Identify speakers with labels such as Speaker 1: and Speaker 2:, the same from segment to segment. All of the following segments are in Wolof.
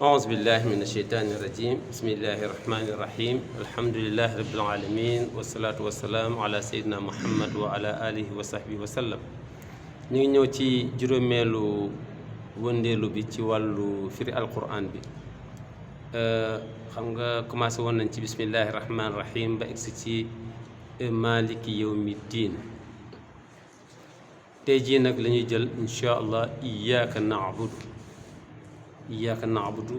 Speaker 1: أعوذ بالله من الشيطان الرجيم بسم الله الرحمن الرحيم الحمد لله رب العالمين والصلاة والسلام على سيدنا محمد وعلى آله وصحبه وسلم ñu ngi ñëw ci juróomeelu wëndeelu bi ci wàllu firi alquran bi xam nga commencé woon nañ ci bismillahi rahmaani rahim ba egsi ci maliki yawmi diin tey jii nag la ñuy jël incha allah iyyaka na'budu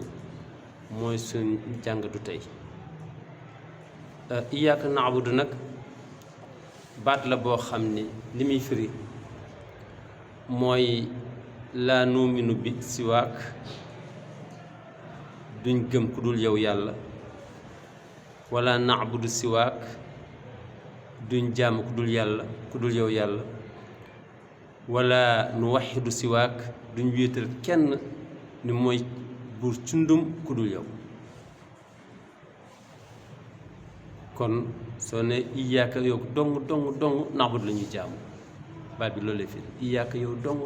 Speaker 1: mooy suñ jàngatu tey iyyaka na'budu nag baat la boo xam ne li muy firi mooy laa nuuminu bi siwaak duñ gëm ku dul yow yàlla wala na'budu siwaak duñ jaam ku dul yàlla ku dul yow yàlla wala nu waxidu siwaak duñ wéetal kenn ni mooy buur cundum ku dul yow kon soo ne iyaaka yow dong na'budu la ñuy jaamu baat bi loolu lay firi iyaaka yow dong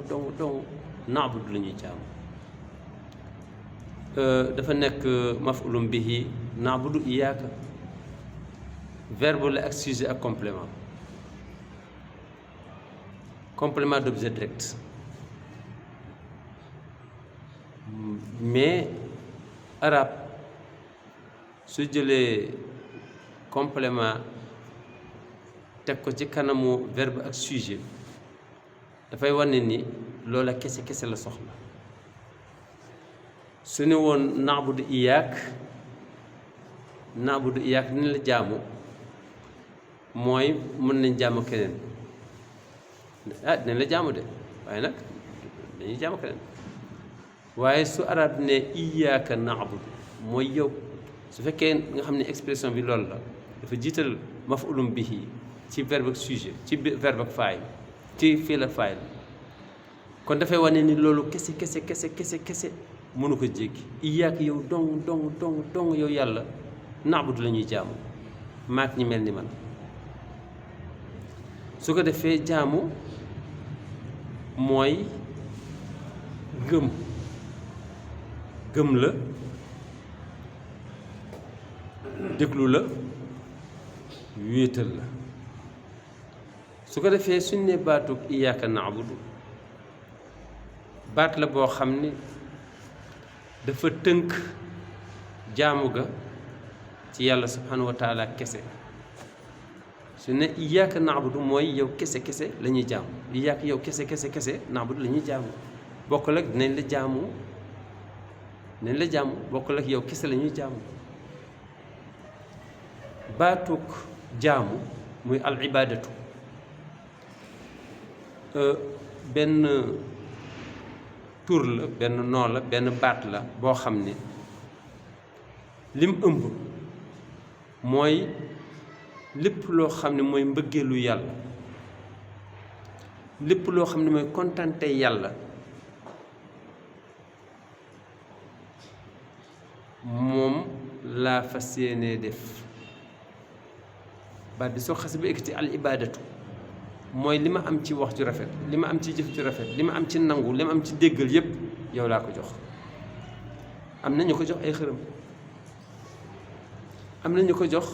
Speaker 1: na'budu la ñuy jaamu dafa nekk maf'ulun bihi na'budu iyaaka verbe la ak sujet ak complément d'objet direct mais arabe su jëlee complément teg ko ci kanamu verbe ak sujet dafay wane ni loola kese la soxla su ne woon na'budu iyaak ni la jaamu mooy mën nañ jaamu keneen dinañ la jaamu de waaye nag dañuy jaamu keneen waaye su arab ne iyyaka na'budu mooy yow su fekkee nga xam ne expression bi loolu la dafa jiital maf'ulun bihi ci verbe ak sujet ci verbe ak fa'il ci fi'l ak fa'il kon dafay wane ni loolu kese mënu ko jéggi iyyaka yow dong yow yàlla na'budu la ñuy jaamu maak ñi mel ni man su ko defee jaamu mooy gëm la déglu la wéetal la su ko defee suñ ne baatug iyyaka na'budu baat la boo xam ne dafa tënk jaamu ga ci yàlla subhanahu wa taala kese su ne iyyaka na'budu mooy yow kese la ñuy jaamu iyyaka yow kese na'budu la ñuy jaamu bokkul ak dinañ la jaamu bokkul ak yow kese la ñuy jaamu baatuk jaamu muy al ibaadatu benn tur la benn noo la benn baat la boo xam ne lim ëmb mooy lépp loo xam ne mooy mbëggeelu yàlla lépp loo xam ne mooy kontante yàlla moom laa fas yéenee def baat bi soo xase ba ekkati al ibaadatu mooy li ma am ci wax ju rafet li ma am ci jëf ju rafet li ma am ci nangu li ma am ci déggal yépp yow laa ko jox am na ñu ko jox ay xërëm am na ñu ko jox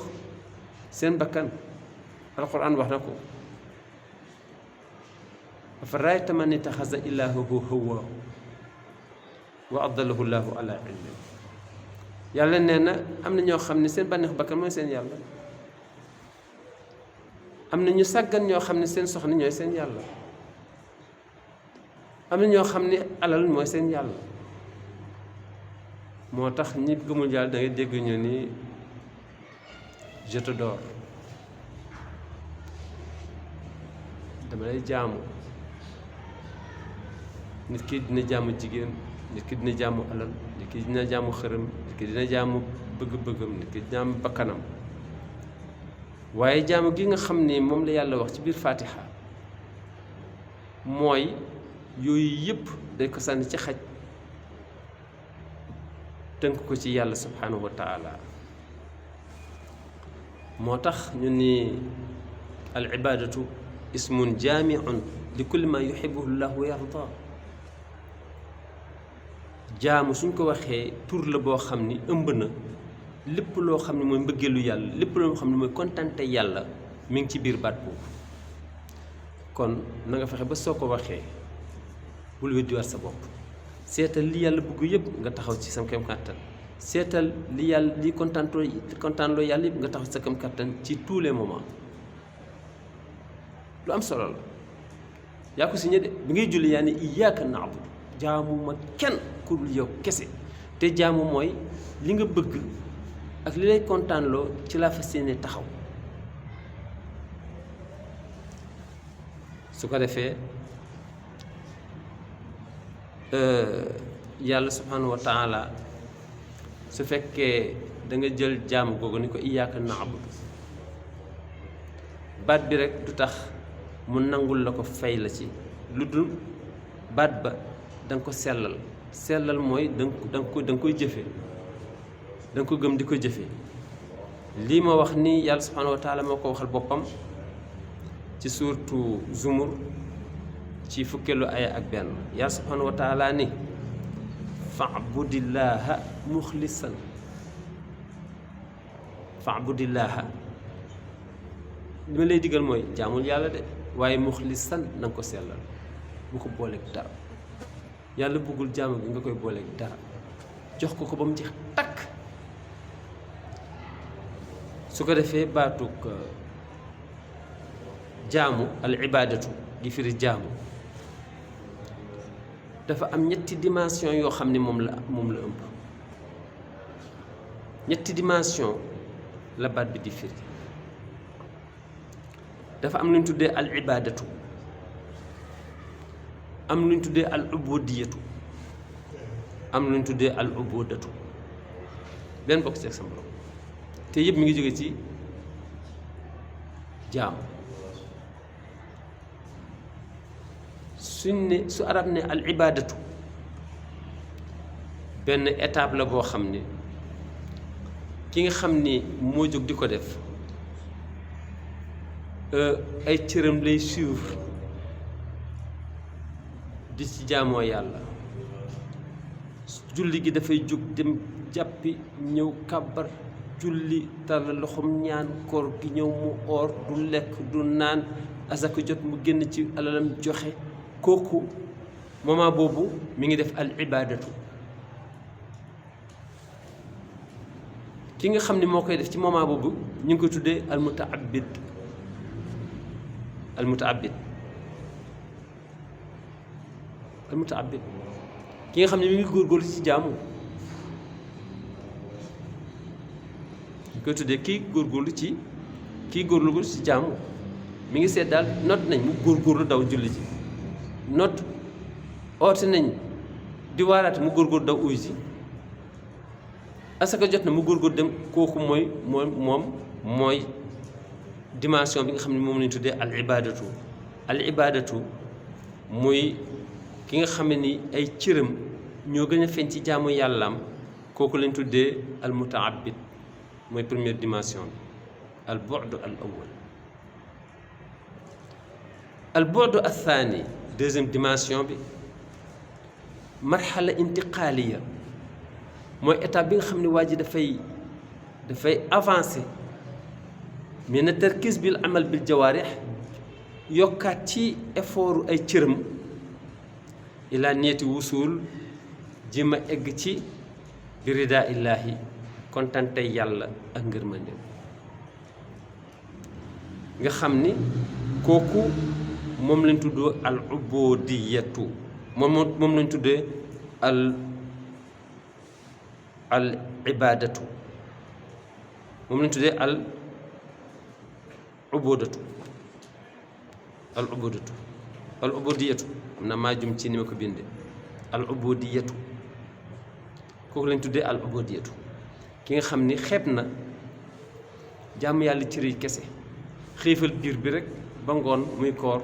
Speaker 1: seen bakkan alquran wax na ko afa ra'ayta man ittaxaza ilaahahu hawaahu wa adallahu llaahu ala ilmin yàlla nee na am na ñoo xam ne seen bànneexu bakkan mooy seen yàlla am na ñu sàggan ñoo xam ne seen soxna ñooy seen yàlla am na ñoo xam ne alal mooy seen yàlla moo tax ñi gëmul yàlla da ngay dégg ñu ni je t'adore dama lay jaamu nit ki dina jaamu jigéen nit ki dina jaamu alal nit ki dina jaamu xërëm nit ki dina jaamu bëgg-bëggam nit ki dina jaamu bakkanam waaye jaamu gi nga xam ne moom la yàlla wax ci biir Fatiha mooy yooyu yëpp dañ ko sànni ci xaj tënk ko ci yàlla subhanahu wa taala moo tax ñu ni al ibaadatu ismun jaamiun li kulli ma yuhibbuhu llahu wa yarda jaamu suñ ko waxee tur la boo xam ni ëmb na lépp loo xam ne mooy mbëggeelu yàlla lépp loo xam ne mooy kontante yàlla mi ngi ci biir baat boobu kon na nga fexe ba soo ko waxee bul weddiwaat sa bopp seetal li yàlla bëgg yëpp nga taxaw ci sa kem kàttan seetal li yàlla li kontaanloo yàlla yëpp nga taxaw ci sa kem kàttan ci tous les moments lu am solo la yaa ko signé de bi ngay julli yaa ne iyyaaka na'budu jaamu ma kenn ku dul yow kese te jaamu mooy li nga bëgg ak li lay kontaanloo ci laa fas yéene taxaw su ko defee yàlla subhanahu wa taala su fekkee da nga jël jaamu googu ni ko iyyaaka na'budu baat bi rek du tax mu nangul la ko fay la ci lu dul baat ba da nga ko sellal mooy da nga koy jëfe da nga ko gëm di ko jëfe lii ma wax ni yàlla subhanahu wa taala moo ko waxal boppam ci suurtu Zumur ci fukkeelu aya ak benn yàlla subhanahu wa taala ni fa'budillaha muxlisan fa'budillaha li ma lay digal mooy jaamul yàlla de waaye muxlisan na nga ko sellal bu ko booleeg dara yàlla bëggul jaamu gi nga koy booleeg dara jox ko ba mu jeex takk su ko defee baatug jaamu al ibaadatu gi firi jaamu dafa am ñetti dimension yoo xam ne moom la ëmb ñetti dimension la baat bi di firi dafa am lu ñu tuddee al ibaadatu am lu ñu tuddee al ubudiyatu am lu ñu tuddee al ubudatu benn bokk ci ak sa borom te yëpp mi ngi jóge ci jaamu su arab ne al ibaadatu benn étape la boo xam ne ki nga xam ni moo jóg di ko def ay cëram lay suivre di ci jaamoo yàlla julli gi dafay jóg dem jàppi ñëw kàbbar julli tàllal loxoom ñaan koor gi ñëw mu oor du lekk du naan asaka jot mu génn ci alalam joxe kooku moment boobu mi ngi def al ibaadatu ki nga xam ni moo koy def ci moment boobu ñu ngi koy tuddee al mutaabid al mutaabid al mutaabid ki nga xam ne mi ngi góorgóorlu ci jaamu ñu koy tuddee kii góorgóorlu ci jaamu mi ngi seet daal noot nañ mu góorgóorlu daw julli ji noot oote nañ di waaraate mu góorgóorlu daw uy ji asaka jot na mu góorgóorlu dem kooku mooy dimension bi nga xam ne moom lañu tuddee al ibaadatu muy ki nga xam ne ni ay cëram ñoo gën a feeñ ci jaamu yàllaam kooku lañ tuddee al mutaabid mooy première dimension bi al bu'du al awwal al bu'du al thani deuxième dimension bi marxala intiqaaliya mooy étape bi nga xam ne waa ji dafay avancer mais na tarkis bil amal bil jawaarix yokkaat ci effort ay cëram ilaa niyati wusul ji ma egg ci bi ridaa illaahi kontante yàlla ak ngërmande nga xam ni kooku moom lañ tuddee al ubudiyatu moom lañ tuddee al ibaadatu moom lañ tuddee al ubudatu am na maa jum ci ni ma ko bindee al ubudiyatu kooku lañ tuddee al ubudiyatu ki nga xam ni xeeb na jàmm yàlla cër yi kese xiifal biir bi rek ba ngoon muy koor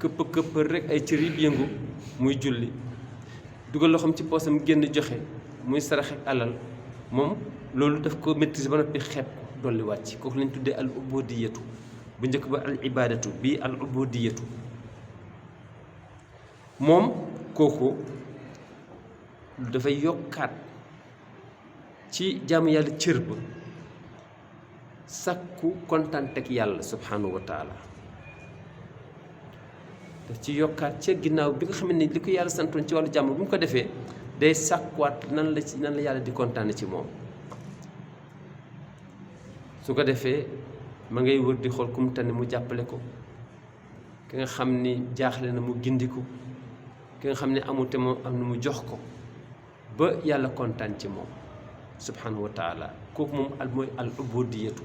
Speaker 1: këpp rek ay cër yi yëngu muy julli dugal loxoom ci poosam génn joxe muy sarax ak alal moom loolu daf ko maîtriser ba noppi xeeb ko dolli wàcc kooku lañ tuddee al ubudiyatu bu njëkk ba al ibaadatu bii al ubudiyatu moom kooku dafay yokkaat ci jaamu yàlla cër ba sakku kontaan teg yàlla subhanahu wa taala daf ci yokkaat ca ginnaaw bi nga xam ne li ko yàlla santoon ci wàllu jàmm bu mu ko defee day sàkkuwaat nan la yàlla di kontaan ci moom su ko defee ma ngay wër di xool ku mu tane mu jàppale ko ki nga xam ni jaaxle na mu gindiku ki nga xam ne amul te moom am na mu jox ko ba yàlla kontaan ci moom subhanahu wa taala kooku moom mooy al ubudiyatu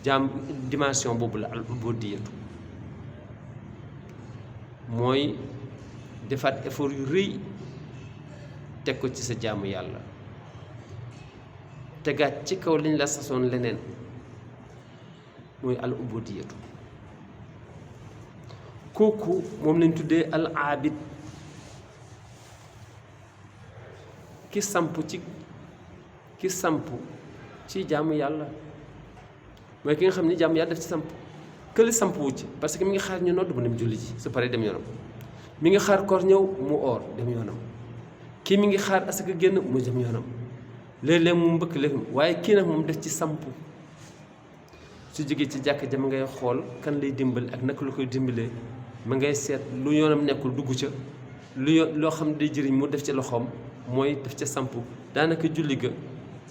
Speaker 1: jaam dimension boobu la al ubudiyatu mooy defaat effort yu rëy teg ko ci sa jaamu yàlla tegaat ci kaw liñ la sasoon leneen mooy al ubudiyatu kooku moom lañ tuddee al aabid ki samp ci jaamu yàlla mooy ki nga xam ni jaamu yàlla daf ci samp kële samp wu ci parce que mi ngi xaar ñu nodd mu dem julli ji su paree dem yoonam mi ngi xaar koor ñëw mu oor dem yoonam kii mi ngi xaar asaka génn mu dem yoonam léeg-léeg mu mbëkk léegi waaye kii nag moom def ci samp su jógee ci jàkk ja ma ngay xool kan lay dimbali ak naka lu koy dimbalee ma ngay seet lu yoonam nekkul dugg ca loo xam ne day jëriñ mu def ci loxoom mooy def ca samp daanaka julli ga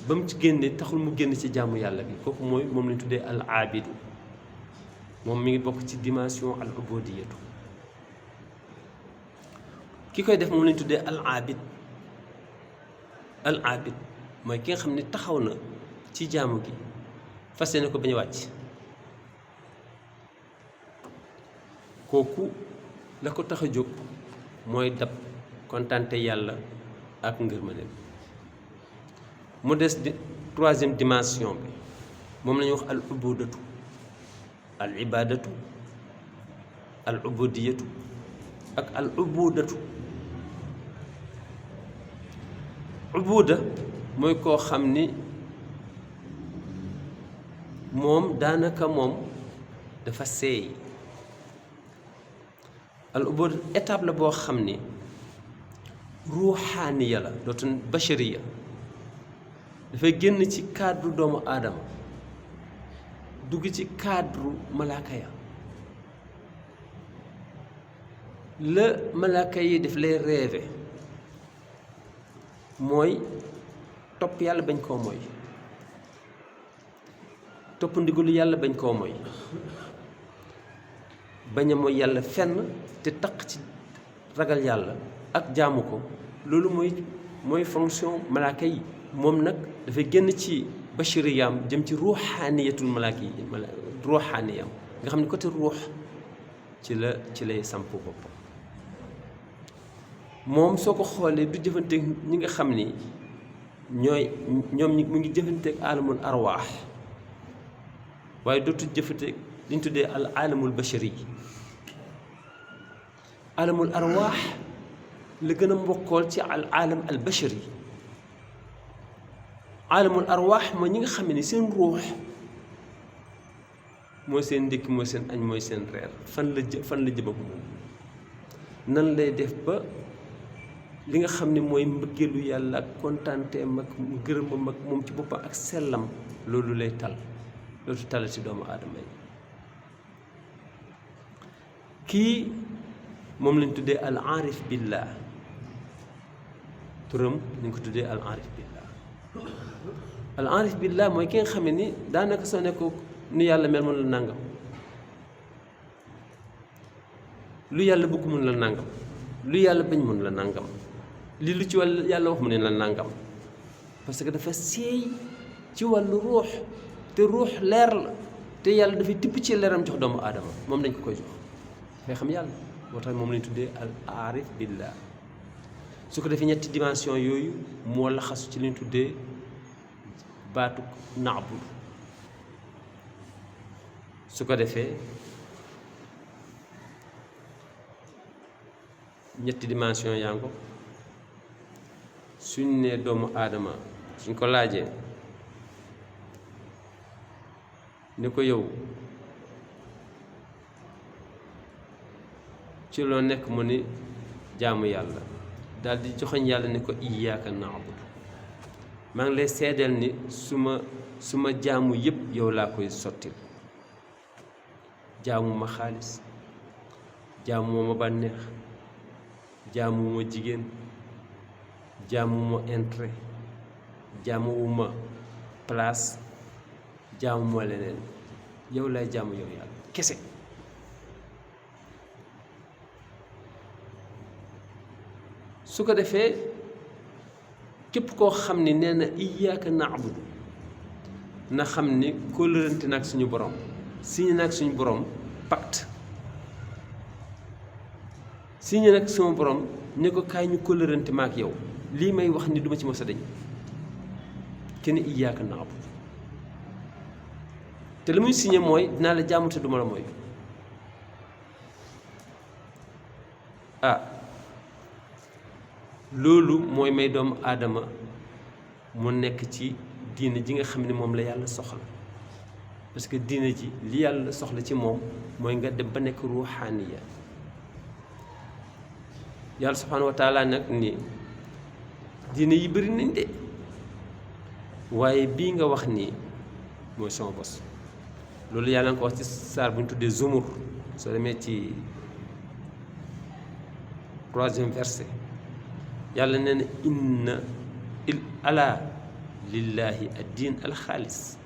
Speaker 1: ba mu ci génnee taxul mu génn ci jaamu yàlla bi kooku mooy moom lañ tuddee al aabidu moom mi ngi bokk ci dimension al ubudiyatu ki koy def moom lañ tuddee al aabid mooy ki nga xam ne taxaw na ci jaamu gi fas yéene ko bañ a wàcc kooku la ko tax a jóg mooy dab kontante yàlla ak ngërmande mu des troisième dimension bi moom la ñuy wax al ubudatu al ibadatu al ubudiyatu ak al ubudatu ubuda mooy koo xam ni moom daanaka moom dafa seey al ubuda étape la boo xam ni ruuxaaniya la dootul bashariya dafay génn ci cadre doomu aadama dugg ci cadre malaaka ya la malaaka yi daf lay rêver mooy topp yàlla bañ koo mooy topp ndigalu yàlla bañ koo mooy bañ a mooy yàlla fenn te taq ci ragal yàlla ak jaamu ko loolu mooy fonction malaaka yi moom nag dafay génn ci bashariyaam jëm ci ruuxaaniyatul malaaka yi ruuxaaniyam nga xam ne côté ruux ci lay samp bopp moom soo ko xoolee du jëfanteeg ñi nga xam ni ñoom mu ngi jëfanteeg alamul arwaax waaye dootu jëfanteeg li ñu tuddee al alamul bashari alamul arwaax la gën a mbokkool ci al alam al bashari alamul arwaax mooy ñi nga xam ne seen ruux mooy seen ndékki mooy seen añ mooy seen reer fan la jëm ak moom nan lay def ba li nga xam ne mooy mbëggeelu yàlla ak kontaanteem ak gërëmam ak moom ci boppam ak sellam loolu lay loolu tal ci doomu aadama yi kii moom lañ tuddee al aarif billah turam ñu ko tuddee al aarif billah al aarif billah mooy ki nga xam ne ni daanaka soo ne ko nu yàlla mel mun la nàngam lu yàlla bëgg mun la nàngam lu yàlla bañ mun la nàngam lii lu ci wàll yàlla wax mu ne la nàngam parce que dafa seey ci wàllu ruux te ruux leer la te yàlla dafay tibb ci leeram jox doomu aadama moom dañ ko koy jox dafay xam yàlla moo tax moom lañ tuddee al aarif billah su ko defee ñetti dimension yooyu moo laxasu ci liñ tuddee baatu naabudu su ko defee ñetti dimension yaa ngo suñ ne doomu aadama suñ ko laajee ni ko yow ci loo nekk mu ni jaamu yàlla daal di joxoñ yàlla ne ko iyyaaka na'budu maa ngi lay seedeel ni suma jaamu yépp yow laa koy sottil jaamu ma xaalis jaamu ma bànneex jaamu ma jigéen jaamu ma intérêt jaamu ma place jaamu ma leneen yow lay jaamu yow yàlla kese su ko defee képp koo xam ni nee na iyyaaka na'budu na xam ni kóllërante nag suñu borom signé nag suñu borom pacte signé nag sama borom ne ko kaay ñu kóllërante ma ak yow lii may wax ni duma ci mos a dañ kenn iyyaaka na'budu te li muy signé mooy dinaa la jaamu te duma la mooy loolu mooy may doomu aadama mu nekk ci diine ji nga xam ne moom la yàlla soxla parce que diine ji li yàlla soxla ci moom mooy nga dem ba nekk ruuxaaniya yàlla subhaanahu wa taala nag ni diine yi bëri nañ de waaye bii nga wax nii mooy sama bos loolu yàlla nga ko wax ci saar bu ñu tuddee Zumur soo demee ci 3e verset yàlla nee na inna ala lillahi ad-diin alxaalis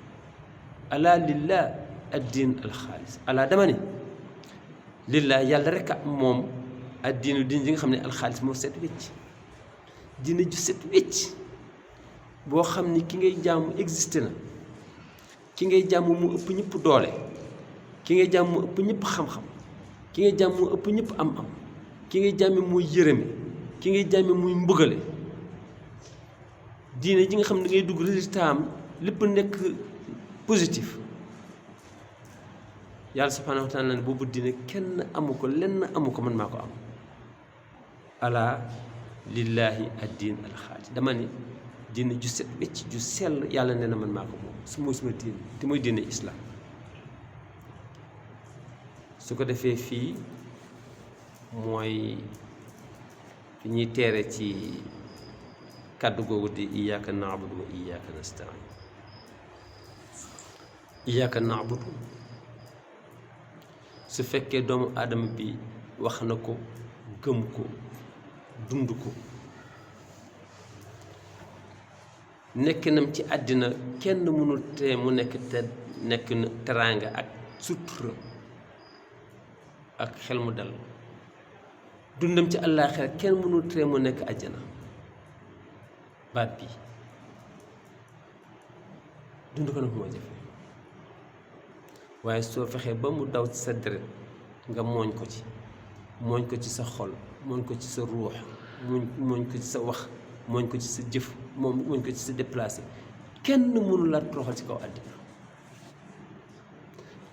Speaker 1: ala lillah ad-diin alxaalis ala dama ne lillah yàlla rek a moom ad-diinu diin ji nga xam ne alxaalis moo set wecc diina ju set wecc boo xam ni ki ngay jaamu existé na ki ngay jaamu mu ëpp ñëpp doole ki ngay jaamu mu ëpp ñëpp xam-xam ki ngay jaamu mu ëpp ñëpp am-am ki ngay jaamu muy yërëme ki ngay jàmme muy mbugale diine ji nga xam ne ngay dugg résultat am lépp nekk positif yàlla subhaanahu wa taala ne boobu diine kenn amu ko lenn amu ko man maa ko am ala lillahi ad-diin alxaalis dama ni diine ju set wecc ju sell yàlla nee na man maa ko moom su mooy suma diine te mooy diine islaam su ko defee fii mooy fi ñuy teere ci kàddu googu di iyyaaka na'budu wa iyyaaka nasta'iin iyyaaka na'budu su fekkee doomu aadama bi wax na ko gëm ko dund ko nekkinam ci àddina kenn mënul te mu nekk te nekk teraanga ak sutura ak xel mu dal dundam ci àllaaxira kenn mënul tere mu nekk àjjana baat bi dund ko nag moo jafe waaye soo fexee ba mu daw ci sa deret nga mooñ ko ci sa xol mooñ ko ci sa ruux mooñ ko ci sa wax mooñ ko ci sa jëf mooñ ko ci sa déplacé kenn mënu la toroxal ci kaw àddina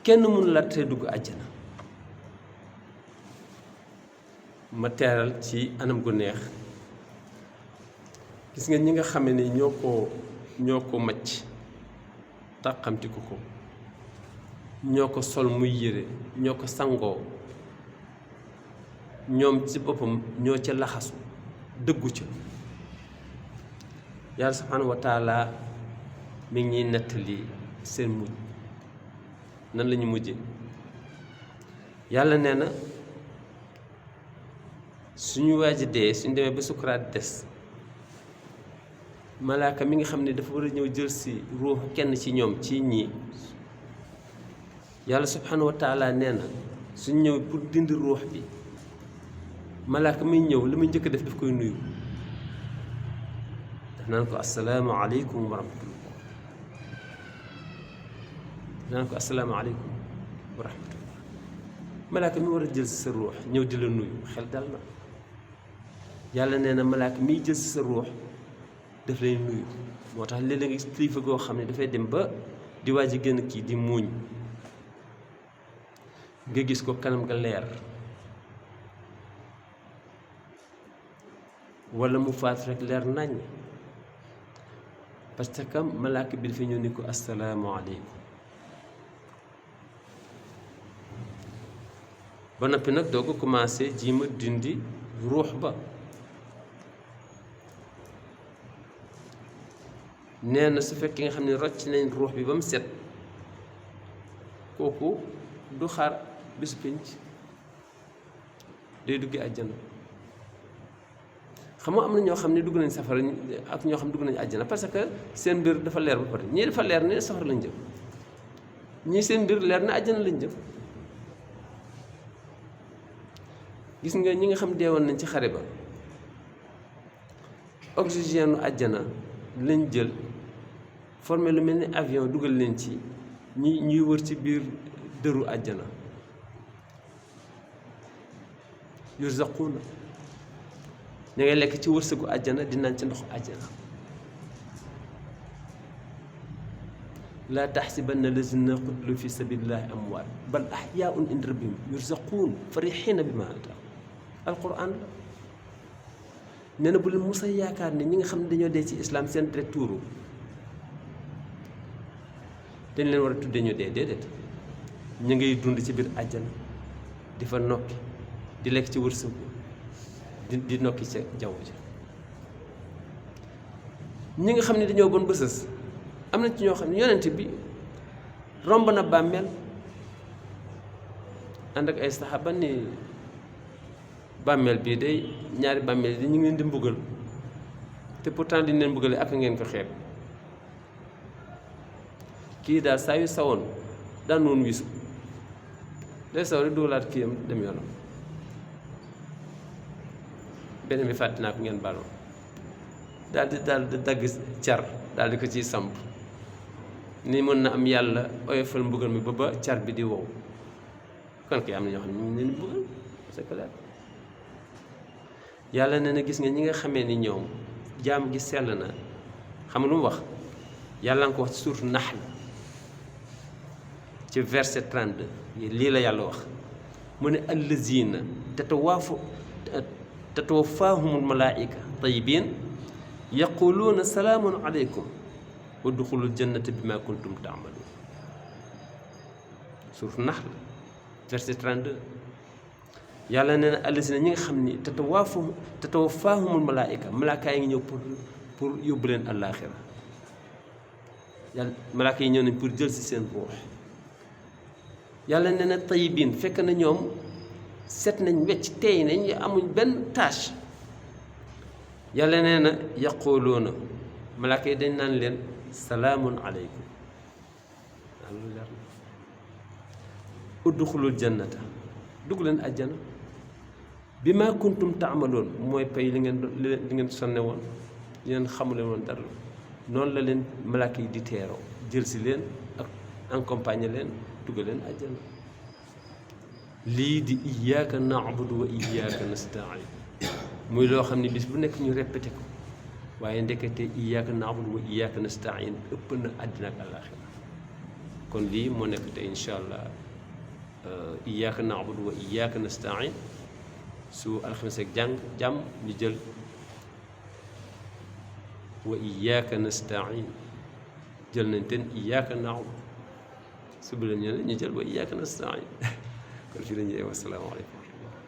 Speaker 1: kenn mënu la tere dugg àjjana ma teeral ci anam gu neex gis nga ñi nga xam ne ñoo ko macc tàqamti ko ñoo ko sol muy yére ñoo ko sangoo ñoom ci boppam ñoo ca laxasu dëggu ca yàlla subhaanahu wa taala mi ngi ñuy nettali seen mujj nan la ñu mujje yàlla nee na suñu waaji dee suñu demee ba sukuraat des malaaka mi nga xam ne dafa war a ñëw jël si ruux kenn ci ñoom ci ñii yàlla subhaanahu wa taala nee na suñ ñëw pour dindi ruux bi malaaka muy ñëw li muy njëkk def daf koy nuyu daf naan ko assalaamu aleykum wa rahmatullah naan ko assalaamu aleykum wa rahmatullah malaaka mi war a jël si sa ruux ñëw di la nuyu xel dal na yàlla nee na malaaka miy jël si sa ruux daf lay nuyu moo tax léeg-léeg nga kilifa goo xam ne dafay dem ba di waaj a génn kii di muuñ nga gis ko kanam nga leer walla mu faat rek leer nañ parce que malaaka bi dafa ñëw ni ko assalaamu aleykum ba noppi nag doo ko commencé ji ma dindi ruux ba nee na su fekkee nga xam ne rocc nañ ruux bi ba mu set kooku du xaar bisu pénc day duggi àjjana. xam nga am na ñoo xam ne dugg nañ safara ak ñoo xam ne dugg nañ àjjana parce que seen mbir dafa leer ba pare ñii dafa leer ne safara lañ jëm ñii seen mbir leer na àjjana lañ jëm. gis nga ñi nga xam deewoon nañ ci xare ba oxygène àjjana lañ jël formé lu mel ni avion dugal leen ci ñuy wër ci biir dëru àjjana yurzaquuna ña ngay lekk ci wërsëgu àjjana di naan ci ndoxu àjjana. laa taxsibanna lazina qutilu fi sabilillahi amwaat bal axyaaun inda rabbihim yurzaquun farixiina bi ma ataa alquran la nee na bu leen musa yaakaar ne ñi nga xam ne dañoo dee ci islam seen deret tuuru dañ leen war a tuddee ñu dee déedéet ñu ngay dund ci biir àjjana di fa nokki di lekk ci wërsëgu di nokki ca jaww ji. ñi nga xam ne dañoo bon bësës am na ci ñoo xam ne yonent bi romb na bàmmeel ànd ak ay saxaaba ni bàmmeel bii day ñaari bàmmeel yi ñu ngi leen di mbugal te pourtant di leen mbugale ak ngeen ko xeeb kii daal saa yu sawoon daan woon wisu day saw rek dugalaat kii am dem yoonam beneen bi fàtte naa ko ngeen baal ma daal di dagg car daal di ko ciy samp ni mën na am yàlla oyofal mbugal mi ba car bi di wow kon kay am na ñoo xam ne ñu ngi leen mbugal c'est clair. yàlla nee na gis nga ñi nga xamee ni ñoom jaam gi sell na xam lu mu wax yàlla nga ko wax ci suuratul Nahl ci verset 32 lii la yàlla wax mu ne allazina tatawaffaahumul malaa'ika tayyibiin yaquluuna salaamun aleykum udxulul jannata bimaa kuntum taamaluun suuratul Nahl verset 32 yàlla nee na allazina ñi nga xam ni tatawaffaahumul malaaka yi ngi ñëw pour yóbbu leen àllaaxira yàlla malaaka yi ñëw nañ pour jël si seen ruux yàlla nee na tayyibiin fekk na ñoom set nañ wecc teey nañ amuñ benn tâche yàlla nee na yaquluuna malaaka yi dañ naan leen salaamun aleykum udxulul jannata dugg leen àjjana bi maa kuntum taamaloon mooy pay li ngeen sonne woon li ngeen xamule woon dara noonu la leen malaaka yi di teeroo jël si leen ak accompagner leen dugg leen àjjana lii di iyyaka na'budu wa iyyaka nasta'in muy loo xam ne bis bu nekk ñu répété ko waaye ndekete iyyaka na'budu wa iyyaka nasta'in ëpp na àddina ak àllaaxira kon lii moo nekk te incha allah iyyaka na'budu wa iyyaka nasta'in su alxames ak jàmm ñu jël wa iyyaka nasta'in jël nañ ten iyyaka na'budu su bu leen ñu jël wa iyyaka nasta'in kon fii la ñuy wax asalaamaaleykum